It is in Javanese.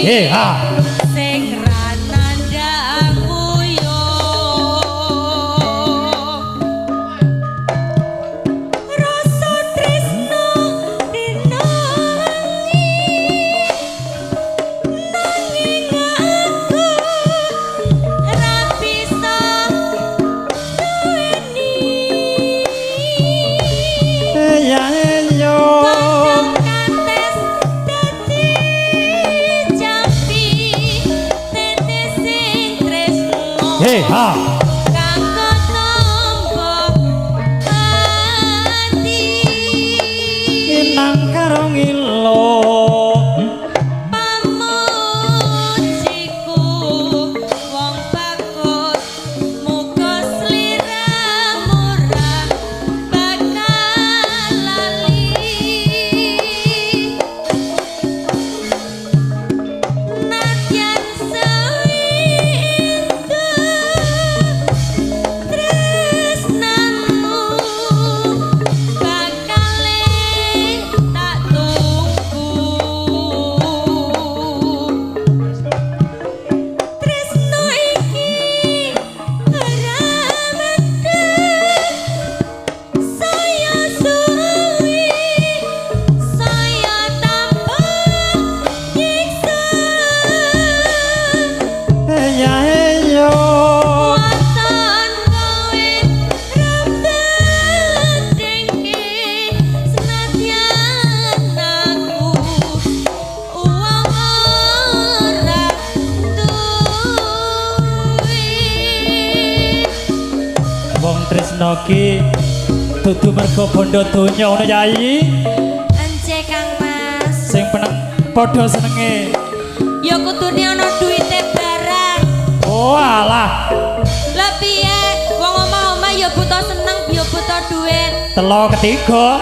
He ha. Sing ra nandhang uyuh. Rasa tresno dina wengi, nanging aku ora bisa duweni. Ya yo. Godhong kates dadi jampi tetesing tresno. He ha. Kanggo tombo ati. Inang karo ngilo. Pamujiku wong bagus, muga sliramu ra bakal lali. Nadyan sawindu tresnamu bakale tak tunggu. Tresno iki ora mendhet, saya suwi saya tambah nyiksa. Ya yo. Waton kowe rembet dengki, senadyan aku wong ora duwe. Wong tresno ki dudu mergo bondo donya ngono Yai. Ence Kang Mas. Sing peneng padha senenge. Ya kudune ana duwite barang. Oh alah, Lah piye? Wong omah-omah ya butuh seneng, ya butuh duit. Telo ketiga.